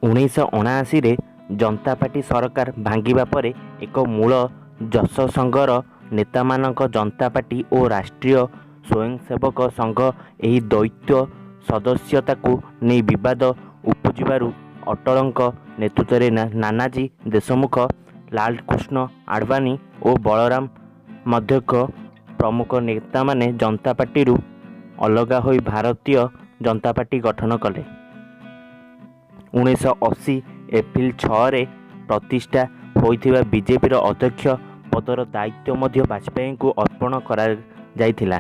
1979ରେ ଜନତା party ସରକାର ଭାଙ୍ଗିବା ପରେ ଏକ ମୂଳ ଜନସଂଘର ନେତାମାନଙ୍କ ଜନତା ପାର୍ଟି ଓ ରାଷ୍ଟ୍ରୀୟ ସ୍ୱୟଂସେବକ ସଂଘ ଏହି ଦ୍ୱୈତ ସଦସ୍ୟତାକୁ ନେଇ ବିବାଦ ଉପୁଜିବାରୁ ଅଟଳଙ୍କ ନେତୃତ୍ୱରେ ନାନାଜୀ ଦେଶମୁଖ, ଲାଲକୃଷ୍ଣ ଆଡ଼ଭାନୀ ଓ ବଳରାମ ମାଧବ ପ୍ରମୁଖ ନେତାମାନେ ଜନତା ପାର୍ଟିରୁ ଅଲଗା ହୋଇ ଭାରତୀୟ ଜନତା ପାର୍ଟି ଗଠନ କଲେ। 1980 ଏପ୍ରିଲ 6ରେ ପ୍ରତିଷ୍ଠା ହୋଇଥିବା ବିଜେପିର ଅଧ୍ୟକ୍ଷ ପଦର ଦାୟିତ୍ୱ ମଧ୍ୟ ବାଜପେୟୀଙ୍କୁ ଅର୍ପଣ କରାଯାଇଥିଲା।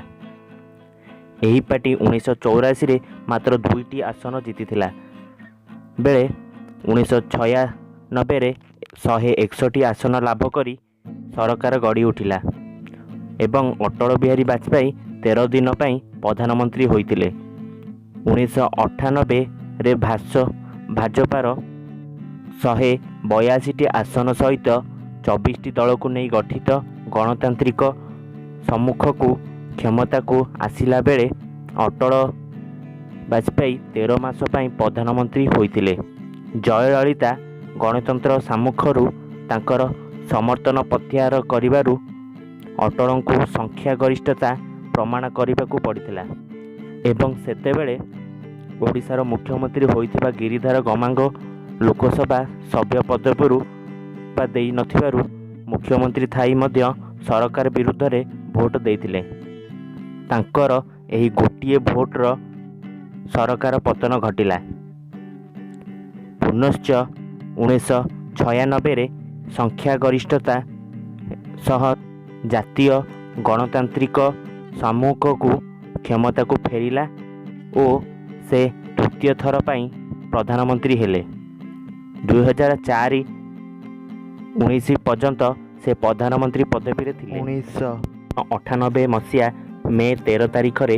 ଏହି ପାର୍ଟି 1984ରେ ମାତ୍ର 2ଟି ଆସନ ଜିତିଥିଲା ବେଳେ 1996ରେ 161 ଆସନ ଲାଭ କରି ସରକାର ଗଢ଼ି ଉଠିଲା ଏବଂ ଅଟଳ ବିହାରୀ ବାଜପେୟୀ 13 ଦିନ ପାଇଁ ପ୍ରଧାନମନ୍ତ୍ରୀ ହୋଇଥିଲେ। 1998ରେ ଭାଜପାର 182ଟି ଆସନ ସହିତ 24ଟି ଦଳକୁ ନେଇ ଗଠିତ ଗଣତାନ୍ତ୍ରିକ ସମ୍ମୁଖକୁ କ୍ଷମତାକୁ ଆସିଲା ବେଳେ ଅଟଳ ବାଜପେୟୀ 13 ମାସ ପାଇଁ ପ୍ରଧାନମନ୍ତ୍ରୀ ହୋଇଥିଲେ। ଜୟଲଳିତା ଗଣତନ୍ତ୍ର ସାମ୍ମୁଖ୍ୟରୁ ତାଙ୍କର ସମର୍ଥନ ପ୍ରତ୍ୟାହାର କରିବାରୁ ଅଟଳଙ୍କୁ ସଂଖ୍ୟାଗରିଷ୍ଠତା ପ୍ରମାଣ କରିବାକୁ ପଡ଼ିଥିଲା ଏବଂ ସେତେବେଳେ ଓଡ଼ିଶାର ମୁଖ୍ୟମନ୍ତ୍ରୀ ହୋଇଥିବା ଗିରିଧାର ଗମାଙ୍ଗ ଲୋକସଭା ସଭ୍ୟ ପଦବୀରୁ ଇସ୍ତଫା ଦେଇନଥିବାରୁ ମୁଖ୍ୟମନ୍ତ୍ରୀ ଥାଇ ମଧ୍ୟ ସରକାର ବିରୁଦ୍ଧରେ ଭୋଟ ଦେଇଥିଲେ। ତାଙ୍କର ଏହି ଗୋଟିଏ ଭୋଟର ସରକାର ପତନ ଘଟିଲା। ପୁନଶ୍ଚ 1996ରେ ସଂଖ୍ୟାଗରିଷ୍ଠତା ସହ ଜାତୀୟ ଗଣତାନ୍ତ୍ରିକ ସାମ୍ମୁଖ୍ୟକୁ କ୍ଷମତାକୁ ଫେରିଲା ଓ ସେ ତୃତୀୟ ଥର ପାଇଁ ପ୍ରଧାନମନ୍ତ୍ରୀ ହେଲେ। 2004 19 ପର୍ଯ୍ୟନ୍ତ ସେ ପ୍ରଧାନମନ୍ତ୍ରୀ ପଦବୀରେ ଥିଲେ। 1998 ମସିହା ମେ 13 ତାରିଖରେ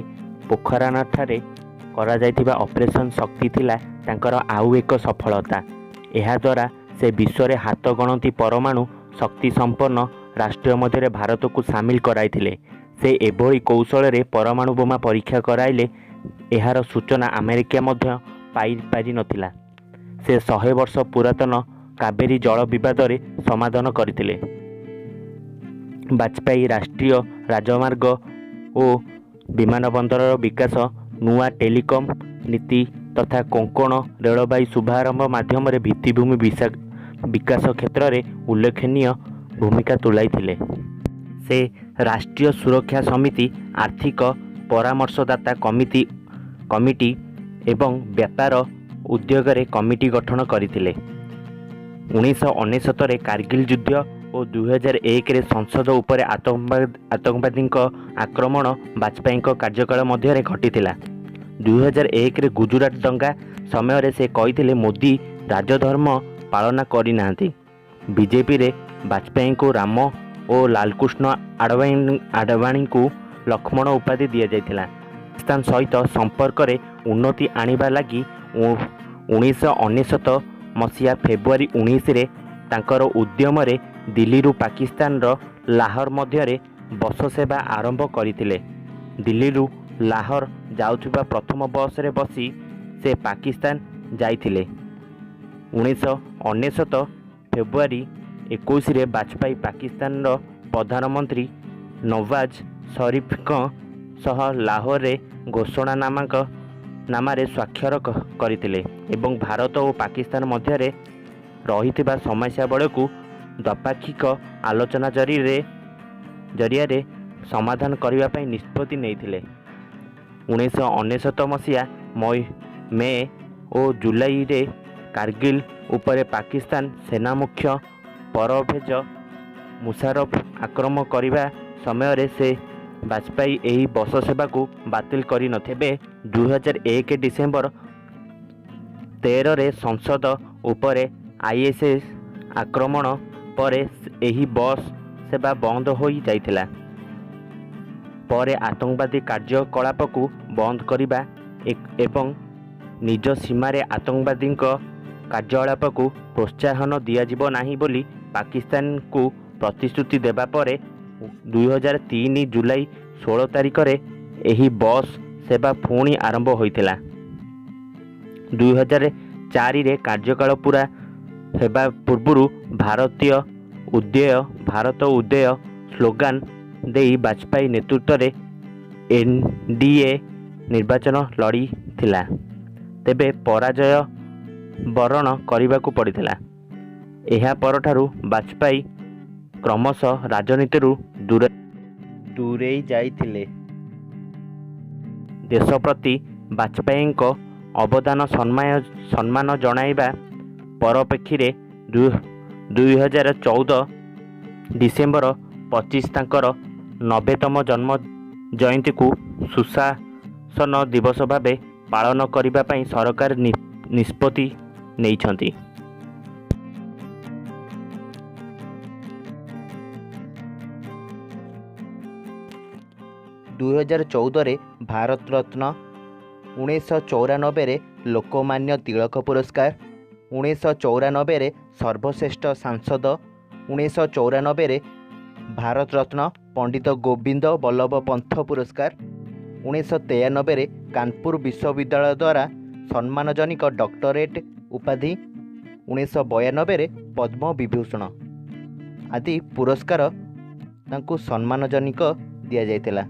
ପୋଖରାନଠାରେ କରାଯାଇଥିବା ଅପରେସନ୍ ଶକ୍ତି ଥିଲା ତାଙ୍କର ଆଉ ଏକ ସଫଳତା। ଏହାଦ୍ୱାରା ସେ ବିଶ୍ୱରେ ହାତ ଗଣତି ପରମାଣୁ ଶକ୍ତିସମ୍ପନ୍ନ ରାଷ୍ଟ୍ର ମଧ୍ୟରେ ଭାରତକୁ ସାମିଲ କରାଇଥିଲେ। ସେ ଏଭଳି କୌଶଳରେ ପରମାଣୁ ବୋମା ପରୀକ୍ଷା କରାଇଲେ, ଏହାର ସୂଚନା ଆମେରିକା ମଧ୍ୟ ପାଇପାରିନଥିଲା। ସେ 100 ବର୍ଷ ପୁରାତନ କାବେରୀ ଜଳ ବିବାଦରେ ସମାଧାନ କରିଥିଲେ। ବାଜପେୟୀ ରାଷ୍ଟ୍ରୀୟ ରାଜମାର୍ଗ ଓ ବିମାନବନ୍ଦରର ବିକାଶ, ନୂଆ ଟେଲିକମ୍ ନୀତି ତଥା କୋଙ୍କଣ ରେଳବାଇ ଶୁଭାରମ୍ଭ ମାଧ୍ୟମରେ ଭିତ୍ତିଭୂମି ବିକାଶ କ୍ଷେତ୍ରରେ ଉଲ୍ଲେଖନୀୟ ଭୂମିକା ତୁଲାଇଥିଲେ। ସେ ରାଷ୍ଟ୍ରୀୟ ସୁରକ୍ଷା ସମିତି, ଆର୍ଥିକ ପରାମର୍ଶଦାତା କମିଟି ଏବଂ ବ୍ୟାପାର ଉଦ୍ୟୋଗରେ କମିଟି ଗଠନ କରିଥିଲେ। 1999ରେ କାର୍ଗିଲ ଯୁଦ୍ଧ ଓ 2001ରେ ସଂସଦ ଉପରେ ଆତଙ୍କବାଦୀଙ୍କ ଆକ୍ରମଣ ବାଜପେୟୀଙ୍କ କାର୍ଯ୍ୟକାଳ ମଧ୍ୟରେ ଘଟିଥିଲା। 2001ରେ ଗୁଜୁରାଟ ଦଙ୍ଗା ସମୟରେ ସେ କହିଥିଲେ, ମୋଦି ରାଜଧର୍ମ ପାଳନ କରିନାହାନ୍ତି। ବିଜେପିରେ ବାଜପେୟୀଙ୍କୁ ରାମ ଓ ଲାଲକୃଷ୍ଣ ଆଡ଼ଭାଣୀଙ୍କୁ ଲକ୍ଷ୍ମଣ ଉପାଧି ଦିଆଯାଇଥିଲା। ପାକିସ୍ତାନ ସହିତ ସମ୍ପର୍କରେ ଉନ୍ନତି ଆଣିବା ଲାଗି 1999 ମସିହା ଫେବୃଆରୀ 19ରେ ତାଙ୍କର ଉଦ୍ୟମରେ ଦିଲ୍ଲୀରୁ ପାକିସ୍ତାନର ଲାହୋର ମଧ୍ୟରେ ବସ ସେବା ଆରମ୍ଭ କରିଥିଲେ। ଦିଲ୍ଲୀରୁ ଲାହୋର ଯାଉଥିବା ପ୍ରଥମ ବସରେ ବସି ସେ ପାକିସ୍ତାନ ଯାଇଥିଲେ। 1999 ଫେବୃଆରୀ 21ରେ ବାଜପେୟୀ ପାକିସ୍ତାନର ପ୍ରଧାନମନ୍ତ୍ରୀ ନୱାଜ ସରିଫଙ୍କ ସହ ଲାହୋରରେ ଘୋଷଣାନାମାରେ ସ୍ୱାକ୍ଷର କରିଥିଲେ ଏବଂ ଭାରତ ଓ ପାକିସ୍ତାନ ମଧ୍ୟରେ ରହିଥିବା ସମସ୍ୟାବଳୀକୁ ଦ୍ୱିପାକ୍ଷିକ ଆଲୋଚନା ଜରିଆରେ ସମାଧାନ କରିବା ପାଇଁ ନିଷ୍ପତ୍ତି ନେଇଥିଲେ। 1999 ମସିହା ମେ ଓ ଜୁଲାଇରେ କାର୍ଗିଲ ଉପରେ ପାକିସ୍ତାନ ସେନାମୁଖ୍ୟ ପରଭେଜ ମୁଶାରଫ ଆକ୍ରମଣ କରିବା ସମୟରେ ସେ ବାଜପେୟୀ ଏହି ବସ ସେବାକୁ ବାତିଲ କରିନଥିବେ। 2001 ଡିସେମ୍ବର 13ରେ ସଂସଦ ଉପରେ ଆଇଏସ୍ଏସ୍ ଆକ୍ରମଣ ପରେ ଏହି ବସ୍ ସେବା ବନ୍ଦ ହୋଇ ଯାଇଥିଲା। ପରେ ଆତଙ୍କବାଦୀ କାର୍ଯ୍ୟକଳାପକୁ ବନ୍ଦ କରିବା ଏବଂ ନିଜ ସୀମାରେ ଆତଙ୍କବାଦୀଙ୍କ କାର୍ଯ୍ୟକଳାପକୁ ପ୍ରୋତ୍ସାହନ ଦିଆଯିବ ନାହିଁ ବୋଲି ପାକିସ୍ତାନକୁ ପ୍ରତିଶ୍ରୁତି ଦେବା ପରେ 2003 ଜୁଲାଇ 16 ତାରିଖରେ ଏହି ବସ୍ ସେବା ପୁଣି ଆରମ୍ଭ ହୋଇଥିଲା। 2004 4ରେ କାର୍ଯ୍ୟକାଳ ପୂରା ହେବା ପୂର୍ବରୁ ଭାରତୀୟ ଉଦୟ ଭାରତ ଉଦୟ ସ୍ଲୋଗାନ ଦେଇ ବାଜପେୟୀ ନେତୃତ୍ୱରେ ଏନ୍.ଡି.ଏ ନିର୍ବାଚନ ଲଢ଼ିଥିଲା। ତେବେ ପରାଜୟ ବରଣ କରିବାକୁ ପଡ଼ିଥିଲା। ଏହା ପରଠାରୁ ବାଜପେୟୀ କ୍ରମଶଃ ରାଜନୀତିରୁ ଦୂରେଇ ଯାଇଥିଲେ। ଦେଶ ପ୍ରତି ବାଜପେୟୀଙ୍କ ଅବଦାନ ସମ୍ମାନ ଜଣାଇବା ପରିପ୍ରେକ୍ଷୀରେ 2014 ଡିସେମ୍ବର 25 ତାଙ୍କର 90ତମ ଜନ୍ମ ଜୟନ୍ତୀକୁ ସୁଶାସନ ଦିବସ ଭାବେ ପାଳନ କରିବା ପାଇଁ ସରକାର ନିଷ୍ପତ୍ତି ନେଇଛନ୍ତି। 2014ରେ ଭାରତରତ୍ନ, 1994ରେ ଲୋକମାନ୍ୟ ତିଳକ ପୁରସ୍କାର, 1994ରେ ସର୍ବଶ୍ରେଷ୍ଠ ସାଂସଦ, 1994ରେ ଭାରତରତ୍ନ ପଣ୍ଡିତ ଗୋବିନ୍ଦ ବଲ୍ଲଭ ପନ୍ତ ପୁରସ୍କାର, 1993ରେ କାନପୁର ବିଶ୍ୱବିଦ୍ୟାଳୟ ଦ୍ୱାରା ସମ୍ମାନଜନକ ଡକ୍ଟରେଟ୍ ଉପାଧି, 1992ରେ ପଦ୍ମବିଭୂଷଣ ଆଦି ପୁରସ୍କାର ତାଙ୍କୁ ସମ୍ମାନଜନକ ଦିଆଯାଇଥିଲା।